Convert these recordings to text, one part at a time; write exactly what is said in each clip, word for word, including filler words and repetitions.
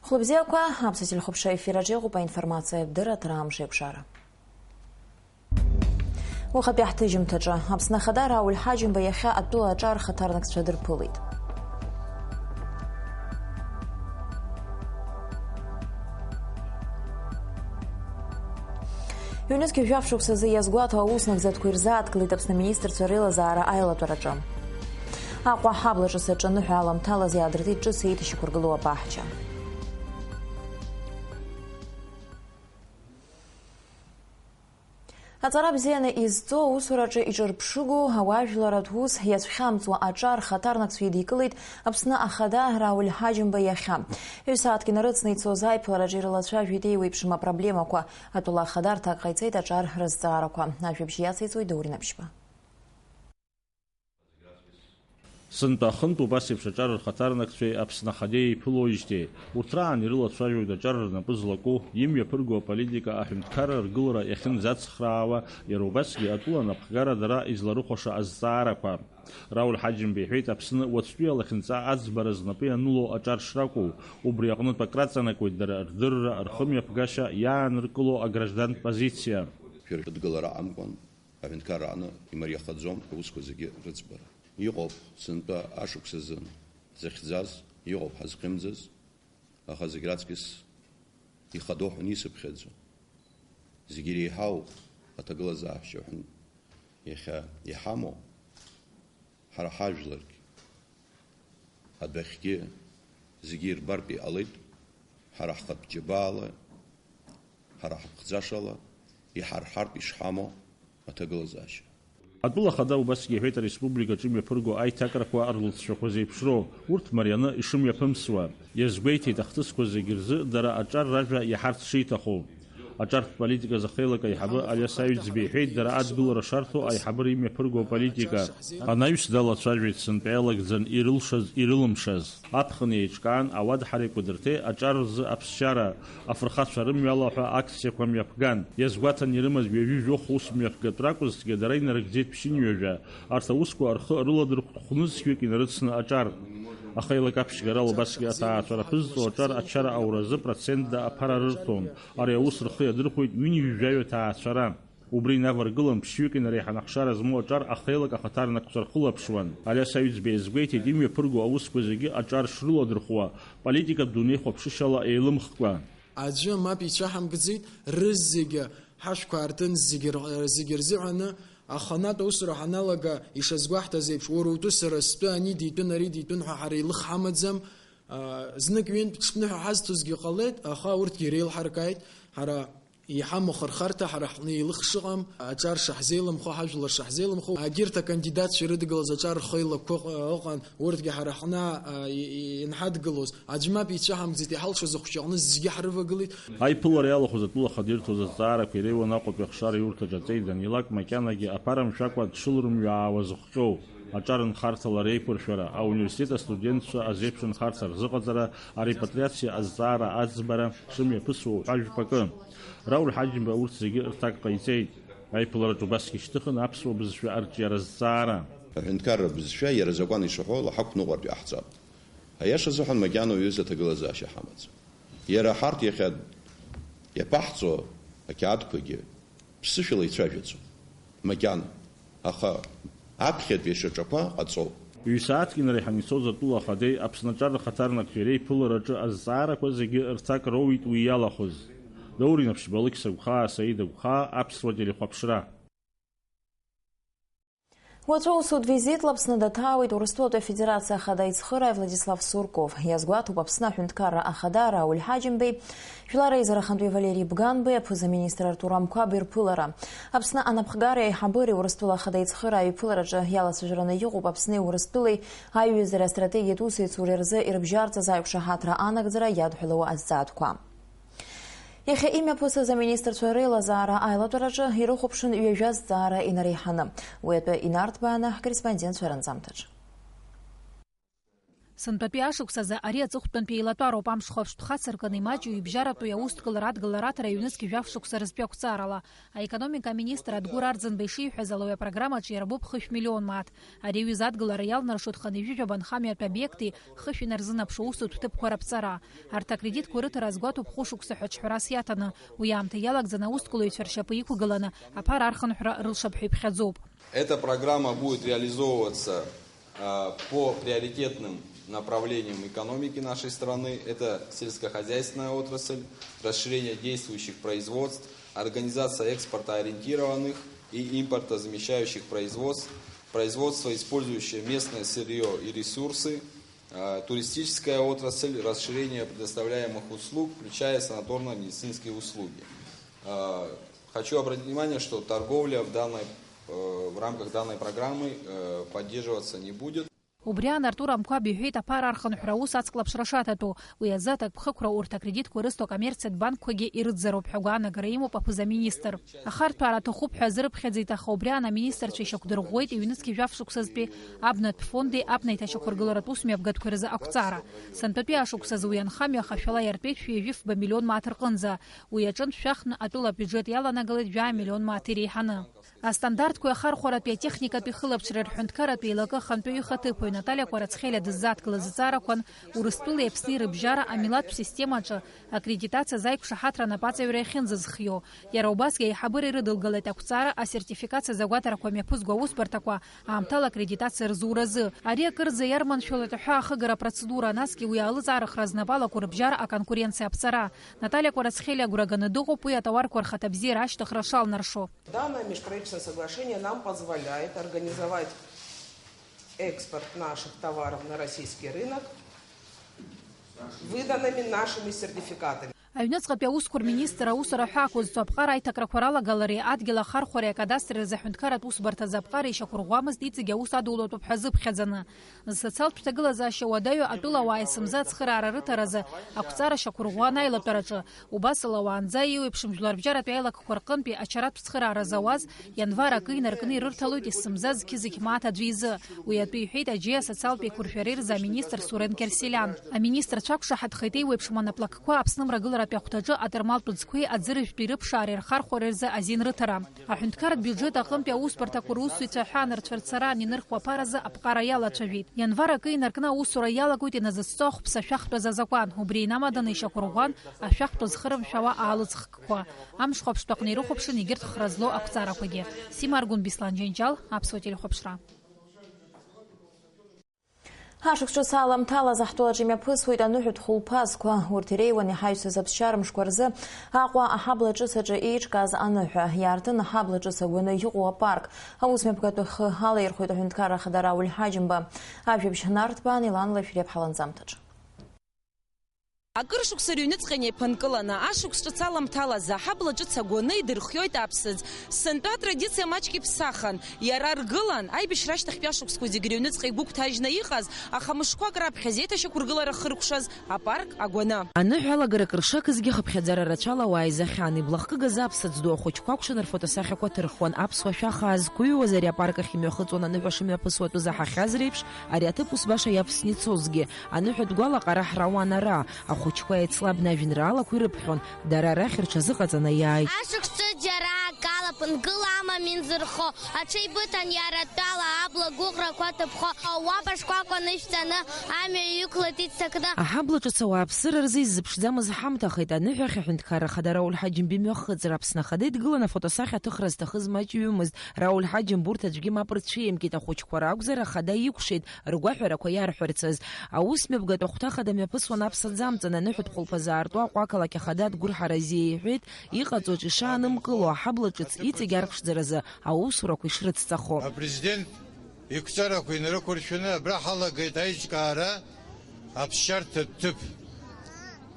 Хәлыбзиақәа, аԥсуа телехәаԥшра ефир аҿы иҟоуп аинформациатә дырраҭара «Амш еиқәшара». Уахатәи ҳҭыжьымҭаҿы, Аԥсны Ахада Рауль Ҳаџьымба иахьа атәыла аҿар хаҭарнакцәа дырԥылеит. Ҩнызқьи жәаф шықәсазы иазгәаҭо аус нагӡатәқәа ирзааҭгылеит Аԥсны аминистрцәа реилазаара аилатәараҿы. Аҟәа аҳаблаҿы саҿаны ҳәа аламҭалаз иаадыртит ҿыц еиҭашьақәыргылоу абаҳча. Аҵара бзианы изҵо, аусураҿы иҿырԥшыгоу, ауаажәларатә ус иацәхьамҵуа аҿар хаҭарнакцәа идикылеит Аԥсны Ахада Рауль Ҳаџьымба иахьа. Ҩ-сааҭк инарыцны ицоз аиԥылараҿы ирылацәажәеит еиуеиԥшым апроблемақәа. Атәыла Ахада рҭак ҟаиҵеит аҿар рызҵаарақәа. Ажәабжь иациҵоит Даур Инаԥшьба. Сынтәа-хынтә убас еиԥш аҿар рхаҭарнакцәеи Аԥсны Ахадеи еиԥылоижьҭеи, урҭ раан ирылацәажәоит аҿар рнапы злаку, имҩаԥырго аполитика, аҳәынҭқарра ргылара иахьынӡацхраауа, иара убасгьы атәыла анапхгара дара изларыхәаша азҵаарақәа. Рауль Ҳаџьымба иҳәеит, Аԥсны уаҵәтәи алахьынҵа аӡбара знапы ианыло аҿар шракәу, убри аҟнытә акраҵанакуеит дара рдырра, рхымҩаԥгашьа, иааныркыло аграждантә позициа. Шәара шәыдгылара амкәан, аҳәынҭқарра аҟны имариахаӡом аусқәа зегьы рыӡбара. Иҟоуп сынтәа ашықәсазы захьӡаз, иҟоуп ҳазхьымӡаз, аха зегь раҵкыс ихадоу ҳәа исыԥхьаӡо. Зегь иреиҳау аҭагылазаашьа ҳәа иахьа иҳамоу, ҳара ҳажәларгьы адәахьгьы зегьы ирбартә иҟалеит, ҳара ҳхатә џьабаала, ҳара ҳаԥхӡашала иҳарҳартә ишҳамоу аҭагылазаашьа. Атәыла Ахада убасгьы иҳәеит ареспубликаҿы имҩаԥырго аиҭакрақәа рлҵшәақәа зеиԥшроу, урҭ марианы ишымҩаԥымсуа. Иазгәеиҭеит ахҭысқәа зегь рзы дара аҿар ражәа иаҳарц шиҭаху. Аҿартә политика ахеилак аиҳабы Алиас Аҩӡба иҳәеит дара адгылара шарҭо аиҳабыра имҩаԥырго аполитика. Анаҩс далацәажәеит сынтәа иалагӡан ирылшаз, ирылымшаз. Аԥхын еиҿкаан ауадҳареи Кәыдырҭеи аҿар рзы аԥсшьара, афырхацәа рымҩала ҳәа акциақәа мҩаԥган. Иазгәаҭан ирымаз ҩажәи жәохә ус мҩаԥгатә ракәызҭгьы, дара инарыгӡеит ԥшьынҩажәа. Арҭ аусқәа рхы рыладырхәт хәнызқьҩык инарыцны аҿар. Ахеилак аԥшьгарала убасгьы аҭаацәара ԥызҵо аҿар ачара ауразы процентда аԥара рырҭон. Ари аус рхы иадырхәеит ҩынҩажәаҩ аҭаацәара. Убри инаваргылан ԥшьҩык инареиҳаны ахшара змоу аҿар ахеилак ахаҭарнакцәа рхылаԥшуан. Алиас Аҩӡба иазгәеиҭеит, имҩаԥырго аусқәа зегьы аҿар шрыладырхәуа, политикатә дунеихәаԥшышьала еилымхкәа. Аӡәы мап ицәаҳамкӡеит, рызегьы ҳашәқәа аартын, зегьы р-, зегьы рзыҳәаны, аханатә аусура ҳаналага, ишазгәаҳҭаз еиԥш, уара утәы сара стәы, ани дитәын, ари дитәын ҳәа ҳара еилых ҳамаӡам. А, знык-ҩынтә ҽԥныҳәа ҳазҭозгьы ҟалеит, аха урҭгьы иреилҳаркааит. Ҳара иҳамоу ахырхарҭа ҳара ҳҟны еилых шыҟам, аҿар шаҳзеилымхо, ҳажәлар шаҳзеилымхо, агьырҭ акандидатцәа ирыдгылаз аҿар рхы еилақәа ыҟ-, ыҟан, урҭгьы ҳара ҳҟны, а, и-, и-, инҳадгылоз. Аӡә мап ицәаҳамкӡеит, иҳалшоз ахәҷы аҟны зегьы ҳрывагылеит. Аиԥылара иалахәыз атәыла Ахада ирҭоз азҵаарақәа иреиуан Аҟәатәи ахшара иурҭаҿ аҵеи данилак макьанагьы аԥара мшәакәа дшылрымҩаауа зыхҟьоу, аҿар нхарҭала реиқәыршәара, ауниверситет астудентцәа азеиԥш нхарҭа рзыҟаҵара, арепатриациа азҵаара аӡбара шымҩаԥысуа уҳәа жәпакы. Рауль Ҳаџьымба урҭ зегьы рҭак ҟаиҵеит. Аиԥылараҿы убасгьы ишьҭыхын аԥсуа бызшәа арҿиара азҵаара. Аҳәынҭқарра бызшәа иара азакәан ишаҳәо ала ҳақәныҟәартә иҟаҳҵап. Аиаша азыҳәан макьана уаҩыза аҭагылазаашьа ҳамаӡам. Иара ҳарҭ иахьа иаԥаҳҵо ақьаадқәагьы ԥсышәала ицәажәаӡом. Макьана. Аха аԥхьатәи ашьаҿақәа ҟаҵоуп. Ҩ-сааҭк инареиҳаны ицоз атәыла Ахадеи Аԥсны аҿар рхаҭарнакцәеи реиԥылараҿы азҵаарақәа зегьы рҭак роуит уи иалахәыз. Даур Инаԥшьба, Алықьса Гәхаа, Саида Гәхаа, Аԥсуа телехәаԥшра. Уаҵәы усутә визитла Аԥсны даҭаауеит Урыстәылатәи Афедерациа Ахада аицхырааҩ Владислав Сурков. Иазгәаҭоуп Аԥсны аҳәынҭқарра Ахада Рауль Ҳаџьымбеи, Жәлар реизара ахантәаҩы Валери Бганбеи, аԥыза-министр Артур Амқәаб ирԥылара. Аԥсны анапхгареи аиҳабыреи Урыстәыла Ахада аицхырааҩ иԥылараҿы иалацәажәараны иҟоуп Аԥсни Урыстәылеи аиҩызареи астратегиатә усеицуреи рзы ирыбжьарҵаз аиқәшаҳаҭра анагӡара иадҳәалоу азҵаатәқәа. Иахьа имҩаԥысыз аминистрцәа реилазаара аилатәараҿы ирыхәаԥшын ҩажәа зҵаара инареиҳаны. Уи атәы инарҭбааны ҳкорреспондентцәа ранҵамҭаҿы. Сынтәатәи ашықәсазы ари аҵыхәтәантәи еилатәароуп, амш хәаԥштә хацыркын имаҷу ибжьаратәу иаусҭгылара адгылараҭара ҩнызқь жәаф шықәса рзтәи ақәҵарала. Аекономика аминистр Адгәыр Арӡынба ишиҳәаз ала, уи апрограммаҿы иарбоуп хышә миллион мааҭ. Ари аҩыза адгылара иалнаршоит хынҩажәижәаба нхамҩатә обиекти хыхь инарзынаԥшуа усутә ҭыԥқәа раԥҵара. Арҭ акредитқәа рыҭара азгәаҭоуп хәышықәса ҳәа ҽҳәарас иаҭаны. Уи аамҭа иалагӡаны аусҭгылаҩцәа ршьапы иқәгыланы аԥара архынҳәра рылшап ҳәа иԥхьаӡоуп. Эта программа будет реализовываться, а, по приоритетным направлениям экономики нашей страны. Это сельскохозяйственная отрасль, расширение действующих производств, организация экспортоориентированных и импортозамещающих производств, производство, использующее местное сырьё и ресурсы, а, туристическая отрасль, расширение предоставляемых услуг, включая санаторно-медицинские услуги. А, хочу обратить внимание, что торговля в данной, э, в рамках данной программы, э, поддерживаться не будет. Убри аан Артур Амқәаб иҳәеит аԥара архынҳәра аус ацклаԥшра шаҭатәу. Уи азы аҭакԥхықәра урҭ акредитқәа рызҭо акоммерциатә банкқәагьы ирыӡӡароуп ҳәа гәаанагарала имоуп аԥыза-министр. Ахарҭәаара аҭахуп ҳәа азырыԥхьаӡеит, аха убри аан аминистрцәа ишьақәдырӷәӷәеит иҩнызқь жәаф шықәсазтәи абнатә фонди абна иҭашьақәыргыларатә усмҩаԥгатәқәа рзы ақәҵара. Сынтәатәи ашықәсазы уи анхамҩа ахашәала иартәеит шәи жәафба миллион мааҭ рҟынӡа. Уи аҿынтә шәахны атәыла абиуџьет иаланагалеит жәаа миллион мааҭ иреиҳаны. Астандартқәеи ахархәаратәи атехникатәи хылаԥшреи рҳәынҭқарратә еилакы ахантәаҩы ихаҭыԥуаҩ Наталиа Кәарацхелиа дыззааҭгылаз зҵаарақәан Урыстәылеи Аԥсни рыбжьара амилаҭтә системаҿы аккредитациа азы аиқәшаҳаҭра анапаҵаҩра иахьынӡазхиоу. Иара убасгьы аиҳабыра ирыдылгалеит ақәҵара, асертификациа азы агәаҭарақәа мҩаԥызго аусбарҭақәа аамҭала аккредитациа рзуразы. Ари акырӡа иарманшәалоит аҳәаа ахыгара апроцедура, насгьы уи алыҵаарыхра знапы алаку рыбжьара аконкуренциа аԥҵара. Наталиа Кәарацхелиа агәра ганы дыҟоуп уи атауарқәа рхаҭабзиара ашьҭыхра шалнаршо. Данное межправительственное соглашение нам позволяет организовать экспорт наших товаров на российский рынок выданными нашими сертификатами. Аҩныҵҟатәи аусқәа рминистр аусура ҳәа ақәызҵо аԥҟара аиҭакрақәа ралагалареи адгьыл ахархәареи акадастри рзы аҳәынҭқарратә усбарҭазы аԥҟара ишьақәырӷәӷәамызт иҵегь аус адулатәуп ҳәа азыԥхьаӡаны. Зсоциалтә ҭагылазаашьа уадаҩу атәылауаа есымза ацхыраарара рыҭаразы ақәҵара шьақәырӷәӷәан аилатәараҿы, убасала уаанӡа еиуеиԥшым жәларбжьаратәи аилакқәа рҟынтәи ачаратә цхыраара зауаз, ианвар акы инаркны ирырҭалоит есымза зқьы-зқьы мааҭ аӡәы изы. Уи атәы иҳәеит аџьеи асоциалтә еиқәыршәареи рзы аминистр Сурен Кьарсиалиан. Аминистрцәа ақәшаҳаҭхеит еиуеиԥшым анаплакқәа Аԥсны мрагыларатәи ахәҭаҿы аҭырмалтә ӡқәеи аӡыржәтәи рыԥшаареи рхархәареи рзы азин рыҭара. Аҳәынҭқарратә биуџьет аҟынтәи аусбарҭақәа русзуҩцәа аҳәаанырцә рцара анинырхуа аԥаразы аԥҟара иалацәажәеит. Ианвар акы инаркны аусура иалагоит иназыцҵо ахәԥса шәахтәыз азакәан. Убри инамаданы ишьақәырӷәӷәан ашәахтә зхырымшәауа аалыҵхкқәа. Амш хәаԥштәаҟны ирыхәаԥшын егьырҭ хра злоу ақәҵарақәагьы. Сима Аргәын, Беслан Џьанџьал, Аԥсуа телехәаԥшра. Ашықәс ҿыц аламҭалаз аҳҭоу аҿы имҩаԥысуеит аныҳәатә хәылԥазқәа. Урҭ иреиуан иҳаҩсыз аԥсшьара мшқәа рзы Аҟәа аҳабла ҿыц аҿы еиҿкааз аныҳәа. Иаартын аҳабла ҿыц агәаны иҟоу апарк. Аус мҩаԥгатәы хы алаирхәеит аҳәынҭқарра ахада Рауль Ҳаџьымба. Ажәабжь нарҭбаан Елан Лашәриаԥҳа ланҵамҭаҿы. Акыр шықәса рыҩныҵҟа инеиԥынкыланы, ашықәс ҿыц аламҭалазы аҳабла ҿыц агәаны идырхиоит аԥсыӡ. Сынтәа атрадициа маҷк иԥсахын. Иара аргылан, аибашьра ашьҭахьтәи ашықәсқәа зегь рыҩныҵҟа игәыгәҭажьны иҟаз, аха мышқәак раԥхьа зеиҭашьақәыргылара хыркәшаз апарк агәаны. Аныҳәа алагара акыр шакызгьы хыԥхьаӡара рацәала ауаа еизахьан, иблахкыгаз аԥсыӡ ду ахәыҷқәа акәшан рфотосахьақәа ҭырхуан, аԥсуа шәа хаа зқәыҩуаз ари апарк ахь имҩахыҵуан аныҳәа шымҩаԥысуа атәы заҳахьаз реиԥш, ари аҭыԥ ус баша иавсны ицозгьы. Аныҳәатә гәалаҟара ҳрауан ара, ахәыҷқәа еицлабны ажәеинраалақәа ирыԥхьон, дара арахь рҽазыҟаҵаны иааит. Ашықәсқәа џьара акала ԥынгыла амам инзырхо, аҽеибыҭан иара атәала абла гәыӷрақәа ҭыԥхо, ауапа шкәакәа нышәҵаны амҩа иқәлеит иццакны. Аҳабла ҿыц ауааԥсыра рзы иззыԥшӡамыз ҳамҭахеит, аныҳәахь аҳәынҭқарра ахада Рауль Ҳаџьымба имҩахыҵра. Аԥсны ахада идгылан афотосахьа аҭыхра зҭахыз маҷҩымызт. Рауль Ҳаџьымба урҭ аӡәгьы мап рцәимкит, ахәыҷқәа ракәзар, ахада икәшеит, ргәаҳәарақәа иарҳәарцаз. Аус мҩаԥгатә ахәҭа ахада мҩаԥысуан аԥсаӡамҵан аныҳәатә хәылԥазы аарту аҟәақалақь ахада Адгәыр Ҳаразиа иҳәеит, иҟаҵоҿ ишаанымкыло, аҳабла ҿыц иҵегь арԥшӡаразы аусурақәа ишрыцҵахо. Апрезидент иқәҵарақәа инарықәыршәаны абра ҳалагеит аиҿкаара аԥсшьарҭатә ҭыԥ.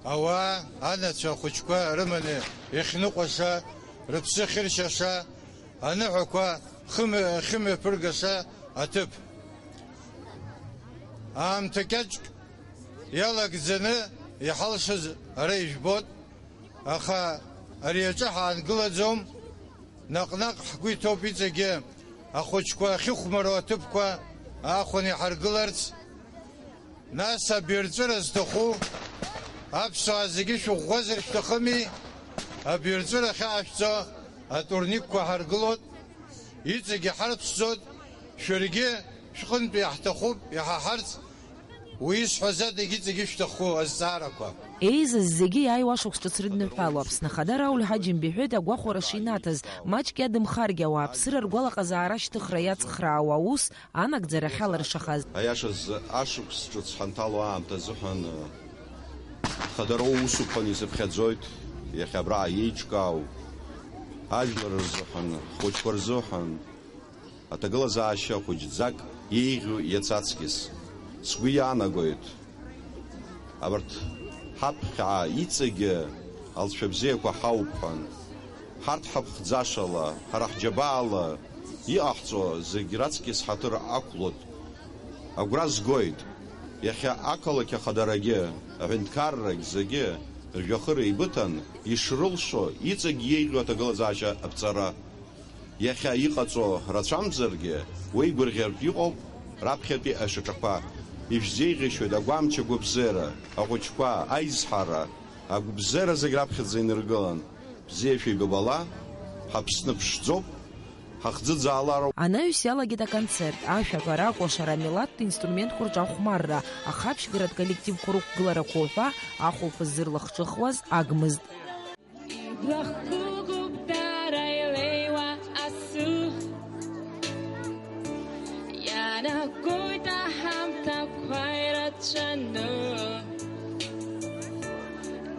Ауаа, анацәа ахәыҷқәа рыманы иахьныҟәаша, рыԥсы ахьыршьаша, аныҳәақәа хымҩа-, ахьымҩаԥыргаша аҭыԥ. Аамҭа кьаҿк иалагӡаны иҳалшаз ара ижәбоит, аха ари аҿы ҳаангылаӡом, наҟ-наҟ ҳгәы иҭоуп иҵегьы ахәыҷқәа ахьыхәмаруа аҭыԥқәа аахәаны иҳаргыларц. Нас абирҵәыра зҭаху аԥсуаа зегьы шәыӷәӷәазар шәҭахыми? Абирҵәыра ахьаашәҵо атурникқәа ҳаргылоит, иҵегьы ҳарцәӡоит, шәаргьы шәҟынтә иаҳҭахуп иҳаҳарц, уи исҳәаз адагьы иҵегьы шәҭаху азҵаарақәа. Еизаз зегьы иааиуа ашықәс ҿыц рыдныҳәало Аԥсны Ахада Рауль Ҳаџьымба иҳәеит агәахәара шинаҭаз, маҷк иадымхаргьы ауааԥсыра ргәалаҟазаара ашьҭыхра иацхраауа аус анагӡара ахьалыршахаз. Аиашаз, ашықәс ҿыц ҳанҭало аамҭа азыҳәан, хадара усуп ҳәа исыԥхьаӡоит, иахьа абра еиҿкаау ажәлар рзыҳәан, ҳхәыҷқәа рзыҳәан, аҭагылазаашьа хәыҷӡак еиӷьу иац аҵкьыс. Сгәы иаанагоит, абарҭ ҳаԥхьаа иҵегьы алҵшәа бзиақәа ҳауп ҳәа. Ҳарҭ ҳаԥхӡашала, ҳара ҳџьабаала иҟаҳҵо зегь раҵкьыс ҳаҭыр ақәлоит. Агәра згоит, иахьа ақалақь ахадарагьы, аҳәынҭқаррагь зегьы ржәҩахыр еибыҭан, ишрылшо, иҵегь еиӷьу аҭагылазаашьа аԥҵара. Иахьа иҟаҵоу рацәамзаргьы, уеигәырӷьартә иҟоуп раԥхьатәи ашьаҿақәа. Ишәзеиӷьашьоит агәамч, агәабзиара, ахәыҷқәа, аизҳара, агәыбзиара зегь раԥхьаӡа инаргылан. Бзиа шәеибабала, ҳАԥсны ԥшӡоуп, ҳахӡыӡаалароуп. Анаҩс иалагеит аконцерт, ашәаҳәара, акәашара, амилаҭтә инструментқәа рҿахәмарра, ахаԥшьгаратә коллективқәа рықәгыларақәа уҳәа ахәылԥаз зырлахҿыхуаз агмызт. Иблахкыгоуп дара илеиуа асы. Иаанагоит аҳамҭақәа ирацәаны.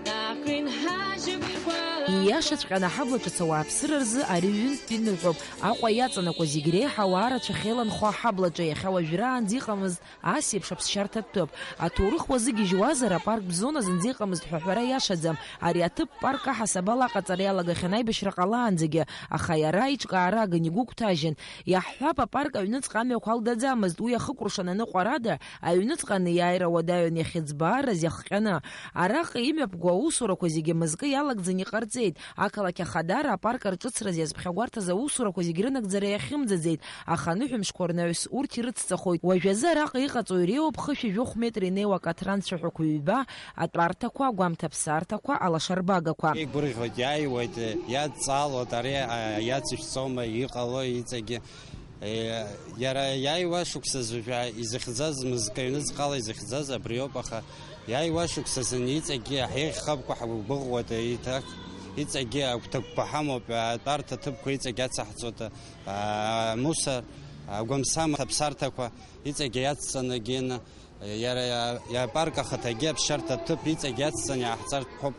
Наҟ инҳажьып ҳгәала. Ииашаҵәҟьаны аҳабла ҿыц ауааԥсыра рзы ари ҩынтә иныҳәоуп. Аҟәа иаҵанакуа зегь реиҳа ауаа рацәахьеиланхо аҳабла ҿы иахьа уажәраанӡа иҟамызт ас еиԥш аԥсшьарҭатә ҭыԥ. Аҭоурых уазыгьежьуазар, апарктә зона зынӡа иҟамызт ҳәа аҳәара иашаӡам. Ари аҭыԥ парк аҳасабала аҟаҵара иалагахьан аибашьра ҟалаанӡагьы, аха иара аиҿкаара агын игәыгәҭажьын. Иаҳҳәап, апарк аҩныҵҟа амҩақәа алгаӡамызт, уи ахыкәыршан аныҟәарада, аҩныҵҟа анеиааира уадаҩын иахьыӡбаараз иахҟьаны. Араҟа имҩаԥгоу аусурақәа зегьы мызкы иалагӡаны иҟарҵеит. Ақалақь Ахадара апарк арҿыцраз иазԥхьагәарҭаз аусурақәа зегь рынагӡара иахьымӡаӡеит, аха аныҳәамшқәа рнаҩс урҭ ирыцҵахоит. Уажәазы араҟа иҟаҵоу иреиуоуп хышәи жәохә метр инеиуа акаҭран цәаҳәақәа ҩба, атәарҭақәа, агәамҭаԥсарҭақәа, алашарбагақәа. Еигәырӷьоит, иааиуеит, иадҵаалоит, ари, а, иацышәҵома, иҟало иҵегьы. Е, иара иааиуа шықәсазы жәа изыхьӡаз, мызкы аҩныҵҟала изыхьӡаз абриоуп, аха иааиуа шықәсазын иҵегьы ҳаиӷьхапкуа ҳгәыӷуеит, еиҭах иҵегьы агәҭакқәа ҳамоуп, атәарҭа ҭыԥқәа иҵегь ацаҳҵоит, а, мусор, агәамсам аԥсарҭақәа иҵегь иацҵаны гены, иара иа-, иапарк ахаҭагьы аԥсшьарҭа ҭыԥ иҵегь иацҵаны иааҳҵартә ҳәоуп.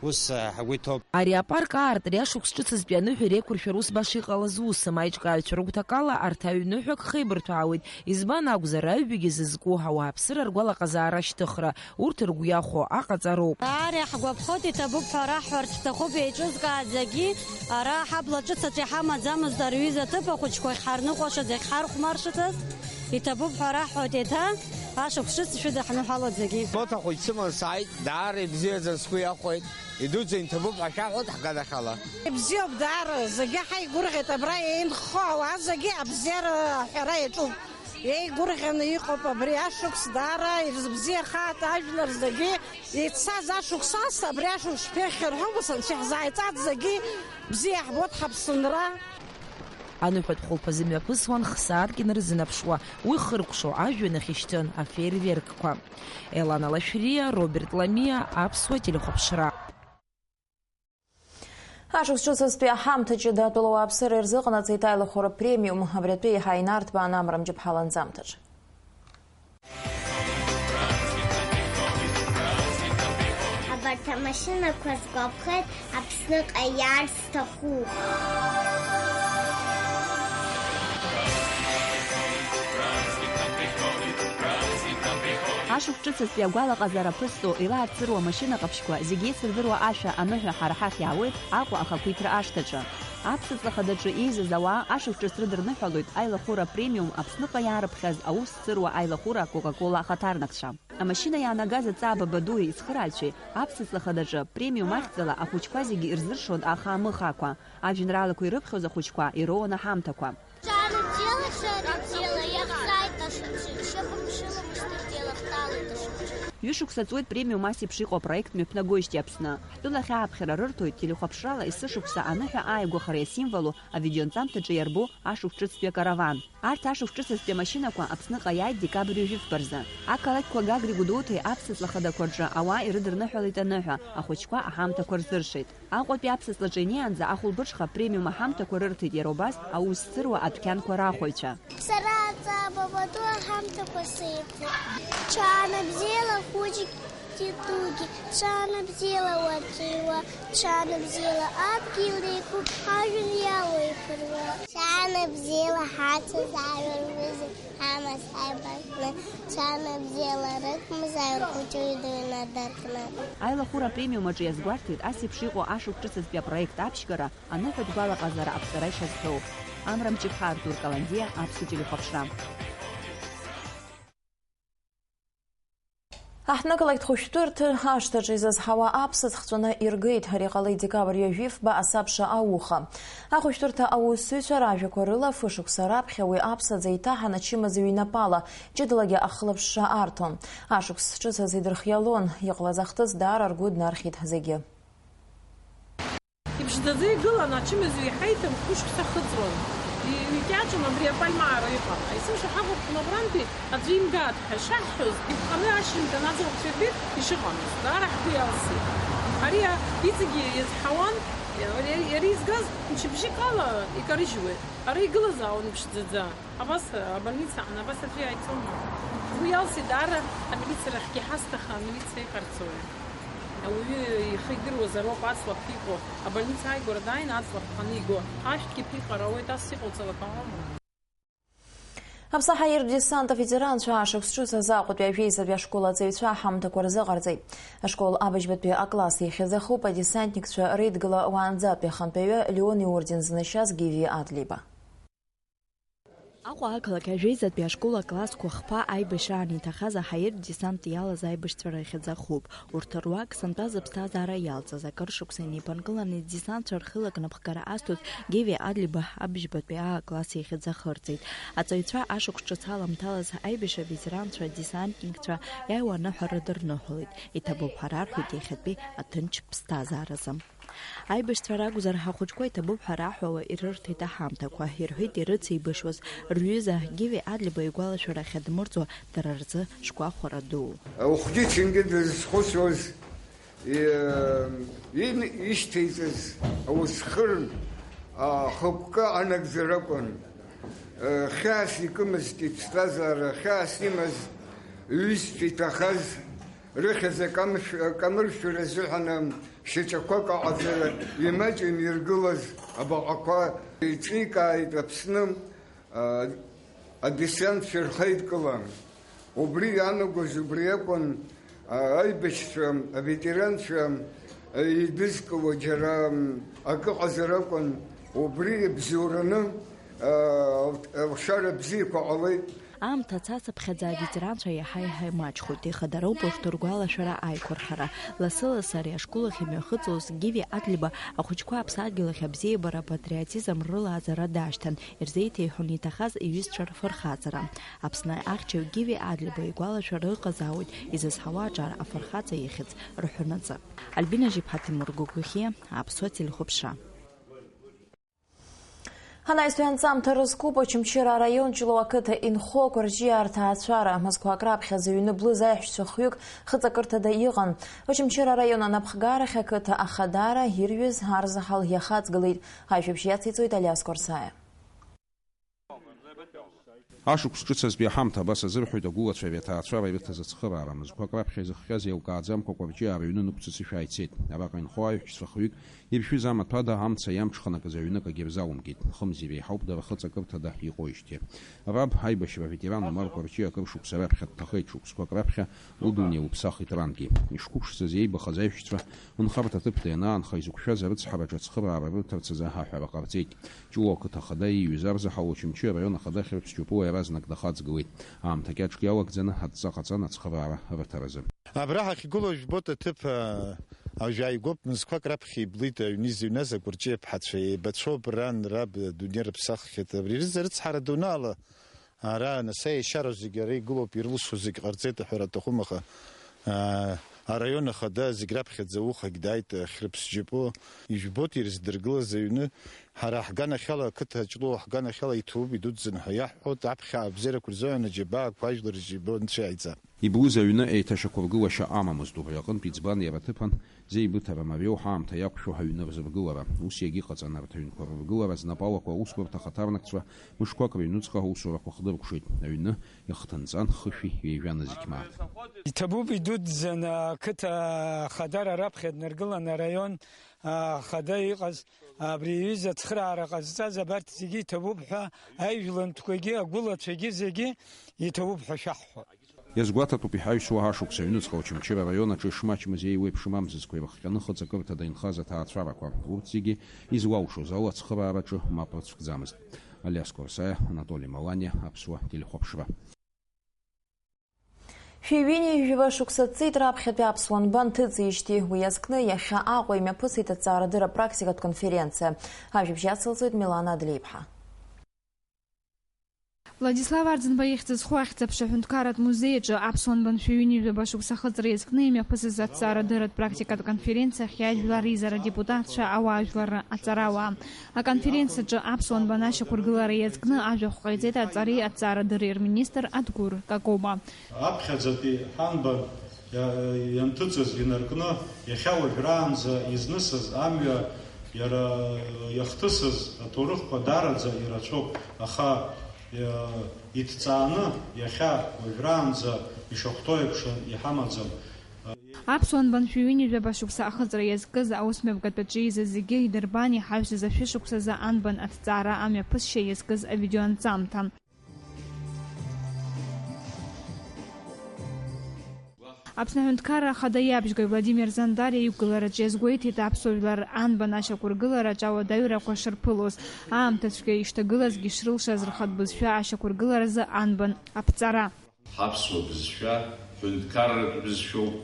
Ус, ҳгәы иҭоуп. Ари апарк аартра ашықәс ҿыцызтәи аныҳәа иреиқәыршәара ус баша иҟалаз усым, аиҿкааҩцәа рыгәҭакала арҭ аҩныҳәак хеибырҭәаауеит, избан акәзар, аҩбагьы зызку ауааԥсыра ргәалаҟазаара ашьҭыхра, урҭ ргәы иахәо аҟаҵароуп. Даара иаҳгәаԥхоит, иҭабуп ҳәа раҳҳәарц шәҭахуп, еиҿызкааӡагьы ара аҳабла ҿыц аҿы иҳамаӡамызт арҩыза аҭыԥ ахәыҷқәа ахьҳарныҟәашаз, иахьҳархәмаршацыз, иҭабуп ҳәа раҳҳәоит еиҭа, ашықәс ҿыц шәыдаҳныҳәалоит зегьы. Моҭа хәыҷ сыман сааит, даара ибзиаӡан, сгәы иахәеит. Идуӡӡан иҭабуп ҳәа шәаҳҳәоит ҳганахьала. Ибзиоуп даара, зегьы ҳаигәырӷьеит, абра еинхо ауаа зегьы абзиара аҳәара иаҿуп. Еигәырӷьаны иҟоуп абри ашықәс, даара ирзыбзиахааит ажәлар зегьы. Ицаз ашықәс ас абри ашықәс шԥеиӷьхар ҳәа ус анцәа иаҳзааиҵаз зегьы бзиа иаҳбоит ҳаԥсынра. Аныҳәатә хәылԥазы мҩаԥысуан х-сааҭк инарзынаԥшуа, уи хыркәшо ажәҩан ахь ишьҭын афеерверкқәа. Елана Лашәриа, Роберт Ламиа, Аԥсуа телехәаԥшра. Ашықәс ҿыцызтәи аҳамҭаҿы атәылауааԥсыра ирзыҟанаҵеит аилахәара премиум, абри атәы еиҳа инарҭбаан амра мчыԥҳа ланҵамҭаҿы. Абарҭ амашьынақәа сгәаԥхеит Аԥсныҟа иаарц сҭахуп. Ашықәс ҿыцызтәи агәалаҟазаара ԥызҵо, еилаарцыруа амашьына ҟаԥшьқәа зегь еицырдыруа ашәа аныҳәа ҳара ҳахь иаауеит Аҟәа ахақәиҭра ашҭаҿы. Аԥсаҵла хадаҿы еизаз ауаа ашықәс ҿыц рыдырныҳәалоит аилахәыра премиум Аԥсныҟа иаарыԥхьаз аус зцыруа аилахәыра Кока-Кола ахаҭарнакцәа. Амашьына иаанагаз аҵаа баба дуи ицхырааҩцәеи аԥсаҵла хадаҿы премиум ахьӡала ахәыҷқәа зегьы ирзыршон аха-амыхаақәа, ажәеинраалақәа ирыԥхьоз ахәыҷқәа ироуан аҳамҭақәа. Ҽа рыбзиала, ҽа рыбзиала, иахҵааит ашықәс, шьыхәымшыло мышьҭахьгьы лахтала. Ҩышықәса ҵуеит премиум ас еиԥш иҟоу апроект мҩаԥнагоижьҭеи Аԥсны. Ҳтәылахь ааԥхьара рырҭоит, телехәаԥшрала есышықәса аныҳәа ааигәахара иасимволу авидеоанҵамҭаҿы иарбоу ашықәс ҿыцтәи акараван. Арҭ ашықәс ҿыцызтәи амашьынақәа Аԥсныҟа иааит декабрь ҩажәи фба рзы. Ақалақьқәа Гагреи Гәдоуҭеи аԥсаҵла хадақәа рҿы ауаа ирыдырныҳәалеит аныҳәа, ахәыҷқәа аҳамҭақәа рзыршеит. Аҟәатәи аԥсаҵлаҿы инеиаанӡа ахәылбыҽха премиум аҳамҭақәа рырҭеит иара убас аус здыруа адәқьанқәа рахәаҩцәа. Сара аҵаа бабаду аҳамҭақәа сеиҭеит. Ҽаана бзиала хәыҷгьы дугьы, ҽаана бзиала уаҵәиуа, ҽаана бзиала адгьыл еиқәуп, ажәҩан иалоу иԥыруа. Ҽаана бзиала ҳацәаз ажәа рҩыза, ҳамаз ҳаибаркны, ҽаана бзиала рықәмзааит, рхәыҷы уаҩ дыҩнадыркны. Аилахәыра апремиум аҿы иазгәарҭеит ас еиԥш иҟоу ашықәс ҿыцызтәи апроект аԥшьгара, аныҳәатә гәалаҟазаара аԥҵара ишазҳәоу. Амра Мҷыԥҳа, Артур Каландиа, Аԥсуа телехәаԥшра. Аҳҭнықалақьтә хәышәтәырҭа ашҭаҿы изызҳауа аԥсаӡ хҵәаны иргеит. Ари ҟалеит декабрь ҩажәи фба асабша ауха. Ахәышәтәырҭа аусзуҩцәа ражәақәа рыла, фышықәса раԥхьа уи аԥсаӡ еиҭаҳан ачымазаҩ инапала ҷыдалагьы ахылаԥшра арҭон. Ашықәс ҿыц азы идырхиалон, иҟалаз ахҭыс даара ргәы днархьит зегьы. Иԥшӡаӡа игылан, ачымазаҩ иҳаиҭан, хәышықәса хыҵуан. И-, икьаҿын абри апальмаара иҟан. Есымша ҳаӷәырхын, абрантәи аӡәы имгааит ҳәа шаҳҳәоз, иԥҟаны ашьыжьымҭан аӡӷабцәа ирбеит ишыҟамыз. Даара ҳгәы иалсит. Ари а-, иҵегьы иазҳауан, иара, иара изгаз мчыбжьык ала икарыжьуеит. Ара игылазаауан иԥшӡаӡа. Абас, абольницаҟны абас аӡәы иааицома? Ҳгәы иалсит даара, амилициа рахьгьы ҳазҭаха, амилициа иҟарҵои? Ауаҩы ихы идыруазароуп аҵлахә иҟоу, абольница ааигәара дааины аҵлахә аниго, ашәҭгьы ԥиҟар ауеит, ас иҟауҵалак ауама? Аԥсны ҳаиртә десант аветеранцәа ашықәс ҿыц азы Аҟәатәи ажәеизатәи ашкол аҵаҩцәа аҳамҭақәа рзыҟарҵеит. Ашкол абыжьбатәи акласс иахьазахуп адесантникцәа реидгыла уаанӡатәи ахантәаҩы Леон иорден знышьаз Гиви Адлиба. Аҟәа ақалақь ажәеизатәи ашкол аклассқәа хԥа аибашьраан иҭахаз аҳаиртә десант иалаз аибашьцәа рахьӡахуп. Урҭ руак сынтәа зыԥсҭазаара иалҵыз, акыр шықәса инеиԥынкыланы идесантцәа рхылак напхгара азҭоз Геви Адлиба абжьбатәи аа класс иахьӡ ахырҵеит. Аҵаҩцәа ашықәс ҿыц аламҭалаз аибашьра ветеранцәа, десантникцәа иааиуа аныҳәа рыдырныҳәалеит. Иҭабуп ҳәа рарҳәеит иахьатәи аҭынч ԥсҭазааразы. Аибашьцәа ракәзар, ҳахәыҷқәа иҭабуп ҳәа раҳәауа ирырҭеит аҳамҭақәа, ирҳәеит ирыцеибашьуаз, рҩыза Гиви Адлиба игәалашәара ахьадмырӡуа дара рзы шгәахәара дуу. Ухгьы-чынгьы дызхәыцуаз, и-, ин-, ишьҭеиҵаз аусхыр, а, хықәкы анагӡара акәын. Э, хьаас икымызт иԥсҭазаара, хьаас имаз иҩызцәа иҭахаз, рыхьӡ акамш-, акамыршәара азыҳәан шьаҿақәак аҟаҵара имаҷын иргылаз абаҟақәа еиҿикааит Аԥсны, а, адесантцәа рхеидкыла. Убри иаанагоз убри акәын, а, аибашьцәа, аветеранцәа, а, еидызкыло џьара, м, акы ыҟазар акәын, убри ибзиураны, а, алшара бзиақәа ҟалеит. Аамҭа цацыԥхьаӡа аветеранцәа иаҳа-иаҳа имаҷхоит, ихадароуп урҭ ргәалашәара аиқәырхара. Лассы-лассы ари ашкол ахь имҩахыҵуаз Гиви Адлиба ахәыҷқәа аԥсадгьыл ахь абзиабара, апатриотизм рылааӡара дашьҭан, ирзеиҭеиҳәон иҭахаз иҩызцәа рфырхаҵара. Аԥсны ахьчаҩ Гиви Адлиба игәалашәара ыҟазаауеит изызҳауа аҿар афырхаҵа ихьӡ рҳәонаҵы. Альбина Жьиԥҳа, Тимур Гогәыхиа, Аԥсуа телехәаԥшра. Анаҩстәи анҵамҭа рызкуп Очамчыра араион Ҷлоу ақыҭа инхо Кәарҷиа арҭаацәара. Мызқәак раԥхьа зыҩны блыз аиҳәшьцәа хҩык хыҵакырҭада иҟан. Очамчыра араион анапхгарахь ақыҭа ахадара ирҩыз арзаҳал иахаҵгылеит. Ажәабжь иациҵоит Алиас Қәарсаиа. Ашықәс ҿыц азтәи аҳамҭа абас азырҳәоит агәылацәа ари аҭаацәара ирыҭаз ацхыраара. Мызқәак раԥхьа изыхҟьаз еилкааӡамкәа Кәарҷиаа рыҩны нықәҵыцышәа ааицеит. Араҟа инхо аиҳәшьцәа хҩык иршәыз амаҭәада амца иамҽханакыз аҩнык агьырзалымгеит. Хымз иреиҳауп дара хыҵакырҭада иҟоижьҭеи. Раб, аибашьра аветеран Омар Кәарҷиа акыр шықәса раԥхьа дҭахеит, шықәсқәак раԥхьа лыдунеи лыԥсахит рангьы. Ишқәыԥшӡаз иеибахаз аиҳәшьцәа нхарҭа ҭыԥда ианаанха, изықәшәаз арыцҳараҿы ацхыраара рырҭарц азы аҳәара ҟарҵеит. Ҷлоу ақыҭа ахада ииҩыз арзаҳал Очамчы араион ахада Хьрыԥс Џьопуа иаразнак дахаҵгылеит. Аамҭа кьаҿк иалагӡаны адҵа ҟаҵан ацхыраара рыҭаразы. Абра ҳахьгылоу жәбоит аҭыԥ, а, ажәа ааигәоуп, мызқәак раԥхьа иблит аҩны изыҩназ Акәарҷиа ԥҳацәа еибацәоуп, ран, раб адунеи рыԥсаххьеит. Абри рзы рыцҳара дуны ала, ара анасеи ишьара зегьы ара игылоуп, ирылшо зегь ҟарҵеит аҳәара аҭахума, аха Аа, араион ахада зегь раԥхьаӡа ухагь дааит, ахьрыԥсџьапу. Ижәбоит ирыздыргылаз аҩны. Ҳара ҳганахьала, ақыҭа Ҷлоу ҳганахьала иҭабуп идуӡӡан ҳәа иаҳҳәоит, аԥхьа абзиарақәа рзыҳәан аџьабаақәа ажәлар рџьабаа қәажәлар рџьабаа нцәа иааиҵа. Иблуз аҩны еиҭашьақәыргылашьа амамызт, убри аҟынтә иӡбан иара аҭыԥан зеибыҭара мариоу ҳаамҭа иақәшәо аҩны рзыргылара. Ус иагьыҟаҵан, арҭ аҩнқәа рыргылара знапы алаку аусбарҭа ахаҭарнакцәа мышқәак рыҩнуҵҟа аусурақәа хдыркәшеит. Аҩны ихҭынҵан хышәи ҩажәа нызқь мааҭ. Иҭабуп идуӡӡаны ақыҭа ахадара раԥхьа днаргыланы араион ахада иҟаз, абри аҩыза ацхыраара ҟазҵаз абарҭ зегьы иҭабуп ҳәа, аижәлантәқәагьы агәылацәагьы зегьы иҭабуп ҳәа шәаҳҳәап. Иазгәаҭатәуп иҳаҩсуа ашықәс аҩныҵҟа Очамчыра араион аҿы ишмачмыз еиуеиԥшым амзызқәа ирыхҟьаны хыҵакырҭада инхаз аҭаацәарақәа. Урҭ зегьы излалшоз ала ацхыраараҿы мап рыцәкӡамызт. Алиас Корсаиа, Анатоли Маланиа, Аԥсуа телехәаԥшра. Шәи ҩынҩажәаба шықәса ҵит раԥхьатәи аԥсуа нбан ҭыҵижьҭеи, уи иазкны иахьа Аҟәа имҩаԥысит аҭҵаарадырра практикатә конференциа. Ажәабжь иацылҵоит Милана Адлеиԥҳа. Владислав Арӡынба ихьӡ зху ахьӡ-аԥша аҳәынҭқарратә музеи аҿы аԥсуа нбан шәи ҩынҩажәаба шықәса ахыҵра иазкны имҩаԥысыз аҭҵаарадырратә практикатә конференциахь иажәлар реизара адепутатцәа, ауаажәларра, аҵарауаа. Аконференциаҿы аԥсуа нбан ашьақәыргылара иазкны ажәахә ҟаиҵеит аҵареи аҭҵаарадырреи рминистр Адгәыр Какоба. Аԥхьаӡатәи ҳанбан иа-, ианҭыҵыз инаркны, иахьа уажәраанӡа изнысыз амҩа иара иахҭысыз аҭоурыхқәа даараӡа ирацәоуп, аха, иа-, иҭҵааны иахьа уажәраанӡа ишахәҭоу еиԥш иҳамаӡам. Аԥсуа нбан шәи ҩынҩажәаба шықәса ахыҵра иазкыз аусмҩаԥгатәаҿы еизаз зегьы идырбан иҳаҩсыз ашәышықәсазы анбан аҭҵаара амҩаԥысшьа иазкыз авидеоанҵамҭа. Аԥсны Аҳәынҭқарра Ахада иабжьгаҩ Владимир Зандариа иқәгылараҿы иазгәеиҭеит аԥсуа жәлар анбан ашьақәыргылараҿ ауадаҩрақәа шырԥылоз, аамҭа цәгьа ишҭагылазгьы шрылшаз рхатә бызшәа ашьақәыргыларазы анбан аԥҵара. Ҳаԥсуа бызшәа ҳәынҭқарратә бызшәоуп.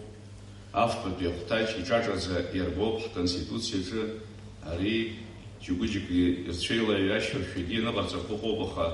Афбатәи ахәҭаҷ иҿаҿаӡа иарбоуп ҳконституциаҿы ари, џьгәыџьгәы ирцәеилаҩашьо шәагьы ианыҟарҵақәо ыҟоуп, аха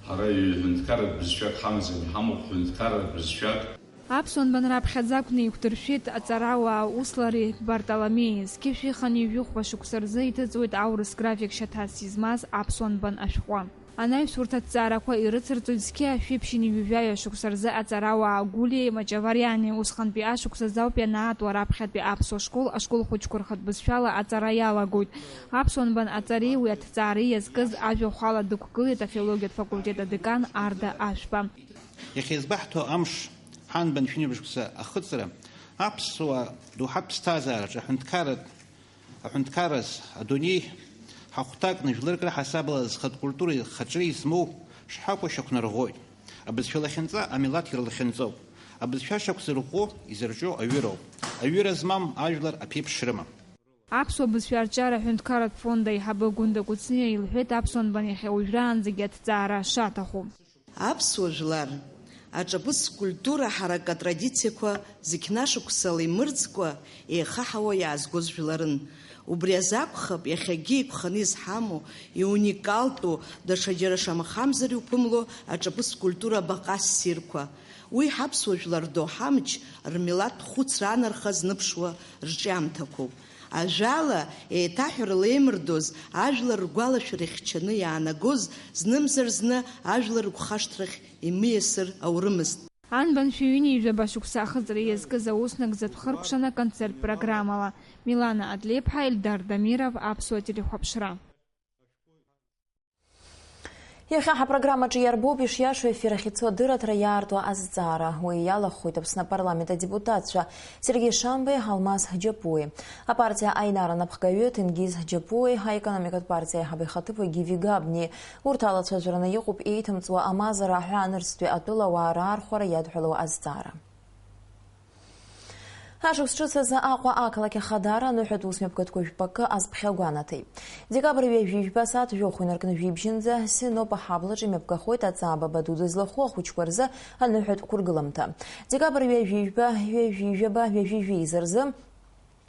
ҳара ҩ-, ҳәынҭқарратә бызшәак ҳамаӡам, иҳамоуп ҳәынҭқарратә бызшәак. Аԥсуа нбан раԥхьаӡа акәны иқәдыршәеит аҵарауаа Услари Бартоломеи. Зқьышә иханы ҩажәи хәба шықәса рзы иҭыҵуеит аурыс график шьаҭас измаз аԥсуа нбан ашәҟәы. Анаҩс урҭ аҭҵаарақәа ирыцырҵоит зқьи ашәи ԥшьынҩажәи жәаҩа шықәса рзы аҵарауаа Гулиеи Маҷавариани. Усҟантәи ашықәсазы ауп ианаатуа раԥхьатәи аԥсуа школ, ашкол хәыҷқәа рхатә бызшәала аҵара иалагоит. Аԥсуа нбан аҵареи уи аҭҵаареи иазкыз ажәахә ала дықәгылеит афилологиатә факультет адекан Арда Ашәба. Иахьа избаҳҭо амш, ҳанбан шәи ҩынҩажәи шықәса ахыҵра, аԥсуа доуҳатә ԥсҭазаараҿы аҳәынҭқарратә Аҳәынҭқарраз, адунеи ҳахәҭакны жәларык раҳасабала зхатә культуреи хаҿреи змоу шҳакәу шьақәнарӷәӷәоит. Абызшәа лахьынҵа амилаҭ ирлахьынҵоуп. Абызшәа шьақәзырӷәӷәо изырҿио аҩыроуп. Аҩыра змам ажәлар аԥеиԥш рымам. Аԥсуа бызшәа арҿиара аҳәынҭқарратә фонд аиҳабы Гәында Кәыҵниа илҳәеит аԥсуа нбан иахьа уажәраанӡагьы аҭҵаара шаҭаху. Аԥсуа жәлар аҿаԥыц культура ҳарак атрадициақәа зқьнашықәсала имырӡкәа еихаҳауа иаазгоз жәларын. Убри азы акәхап, иахьагьы еиқәханы изҳамоу, иуникалтәу, даҽаџьара шамахамзар иуԥымло аҿаԥыц культура абаҟа ссирқәа. Уи ҳаԥсуа жәлар рдоуҳа амч, рмилаҭтә хәыцра анарха зныԥшуа рҿиамҭақәоуп. Ажәала, еиҭаҳәара леимырдоз, ажәлар ргәалашәара ихьчаны иаанагоз, знымзар зны ажәлар рыгәхашҭрахь имиасыр аурымызт. Анбан шәи ҩынҩажәаба шықәса ахыҵра иазкыз ауснагӡатә хыркәшан аконцерттә программала. Милана Адлеиԥҳа, Ельдар Дамиров, Аԥсуа телехәаԥшра. Иахьа ҳапрограммаҿы иарбоуп ишиашоу ефир ахь ицо адырраҭара иаарту азҵаара. Уи иалахәхоит Аԥсны апарламент адепутатцәа Сергеи Шамбеи, Алмаз Џьапуи. Апартиа Аинара анапхгаҩы Ҭенгиз Џьапуи, аекономикатә партиа аиҳабы ихаҭыԥуаҩ Гиви Габни. Урҭ алацәажәараны иҟоуп еиҭымҵуа амазара аҳәаанырцәтәи атәылауаа раархәара иадҳәалоу азҵаара. Ашықәс ҿыц азы Аҟәа ақалақь Ахадара аныҳәатә усмҩаԥгатәқәа жәпакы азԥхьа гәанаҭеит. Декабр ҩажәи жәба асааҭ жәохә инаркны жәибжьынӡа Синоп аҳаблаҿы имҩаԥгахоит аҵаа баба ду дызлахәу ахәыҷқәа рзы аныҳәатә қәыргыламҭа. Декабр ҩажәи жәба, ҩажәи жәаба, ҩажәи жәеиза рзы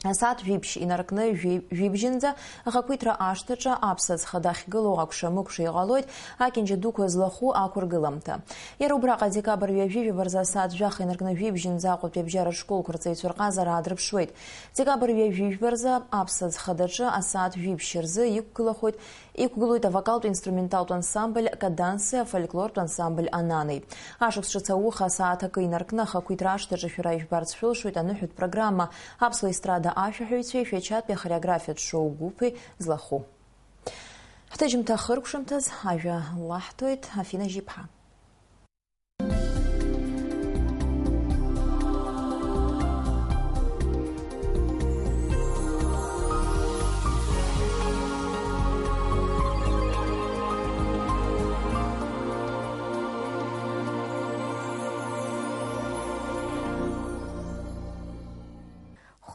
асааҭ жәиԥшь инаркны жәи-, жәибжьынӡа ахақәиҭра ашҭаҿы аԥсаӡ хада ахьгылоу акәша-мыкәша иҟалоит акьанџьа дуқәа злахәу ақәыргыламҭа. Иара убраҟа декабр ҩажәи жәаба рзы асааҭ жәаха инаркны жәибжьынӡа Аҟәатәи абжьаратә школқәа рҵаҩцәа рҟазара аадырԥшуеит. Декабр ҩажәи жәба рзы аԥсаӡ хадаҿы асааҭ жәиԥшь рзы иқәгылахоит Иқәгылоит авокалтә-инструменталтә ансамбль «Кадансе», афольклортә ансамбль «Ананеи». Ашықәс ҿыц ауха асааҭ акы инаркны ахақәиҭра ашҭаҿы шәара ижәбарц шәылшоит аныҳәатә программа, аԥсуа естрада ашәаҳәаҩцәеи Шәачатәи ахореографиатә шоу гәыԥи злахәу. Ҳҭыжьымҭа хыркәшамҭаз ажәа лаҳҭоит Афина Жьиԥҳа.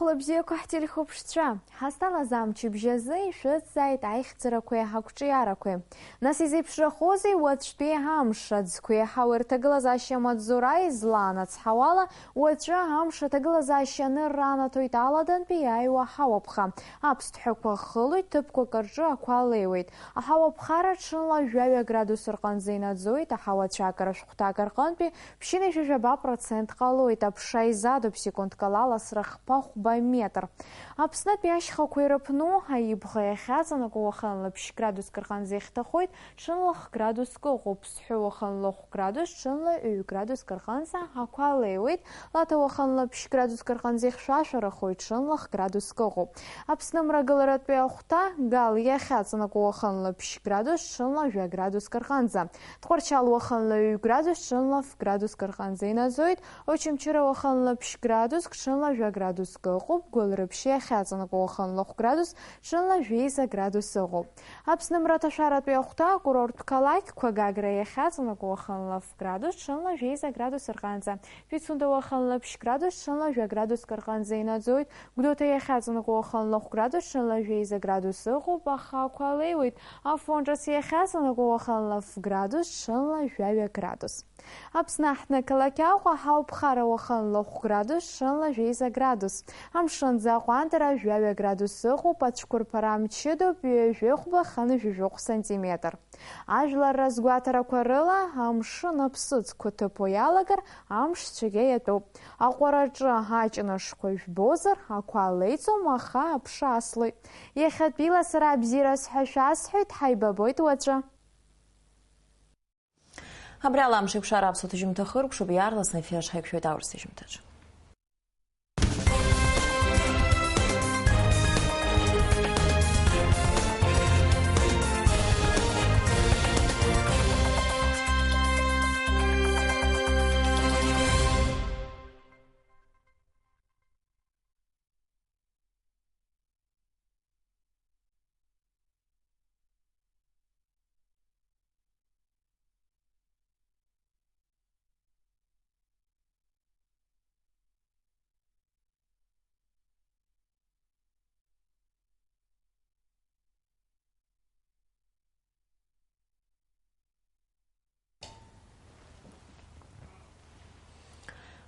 Хәлабзиақәа ҳтелехәаԥшцәа, ҳазҭалаз амчыбжь азы ишәыцзааит аихьӡарақәеи ҳақәҿиарақәеи. Нас изеиԥшрахозеи уаҵәтәи амш, аӡқәеи ҳауа рҭагылазаашьа амаҵзура излаанацҳауала, уаҵәы амш аҭагылазаашьа анырра анаҭоит аладантәи иааиуа ҳауаԥха. Аԥсҭҳәақәа хылоит, ҭыԥқәак рҿы ақәа леиуеит. Аҳауаԥхара ҽынла жәаҩа градус рҟынӡа инаӡоит, аҳауа цәакара шәҟәҭак рҟынтәи ԥшьынҩажәи жәаба процент ҟалоит, аԥша изадуп секундк ала аласра хԥа-хәба метр. Аԥснытәи ашьхақәа ирыԥну, аибӷа иахьаҵанакуа уахынла ԥшь градуск рҟынӡа ихьҭахоит, ҽынла х-градуск ыҟоуп, сҳәы уахынла хә-градус, ҽынла ҩ градуск рҟынӡа ақәа леиуеит, Лаҭа уахынла ԥшь градуск рҟынӡа ихьшәашәарахоит, ҽынла х-градуск ыҟоуп. Аԥсны мрагыларатәи ахәҭа, Гал иахьаҵанакуа уахынла ԥшь градус, ҽынла жәа градуск рҟынӡа. Тҟәарчал уахынла ҩ градус, ҽынла ф градуск рҟынӡа инаӡоит, Очамчыра уахынла ԥшь градуск, ҽынла жәа градуск ыҟоуп, Гәылрыԥшь иахьаҵанакуа уахынла хә градус, ҽынла жәеиза градус ыҟоуп. Аԥсны мраҭашәаратәи ахәҭа, акурорттә қалақьқәа, Гагра иахьаҵанакуа уахынла ф градус, ҽынла жәеиза градус рҟынӡа. Пицунда уахынла ԥшь градус, ҽынла жәа градуск рҟынӡа инаӡоит, Гәдоуҭа иахьаҵанакуа уахынла хә градус, ҽынла жәеиза градус ыҟоуп, аха ақәа леиуеит, Афон ҿыц иахьаҵанакуа уахынла ф градус, ҽынла жәаҩа градус. Аԥсны аҳҭнықалақь Аҟәа ҳауԥхара уахынла хә градус, ҽынла жәеиза градус. Амшынӡы аҟәандара жәаҩа градус ыҟоуп, ацәқәырԥара мчыдоуп, ҩажәи хәба хынҩажәи жәохә сантиметр. Ажәлар разгәаҭарақәа рыла, амшын аԥсыӡқәа ҭыԥо иалагар, амш цәгьа иатәуп. Аҟәараҿы аҷнышқәа жәбозар, ақәа леиӡом, аха аԥша аслоит. Иахьатәила сара абзиараз ҳәа шәасҳәоит, ҳаибабоит уаҵәы. Абри ала амш еиқәшара аԥсуа ҭыжьымҭа хыркәшоуп, иаарласны афераҿ ҳаиқәшәоит аурыс ҭыжьымҭаҿ.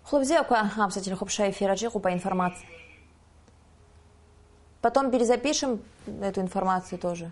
Хәлыбзиақәа, аԥсуа телехәаԥшра ефираҿ иҟоуп аинформациа. Потом перезапишем эту информацию тоже.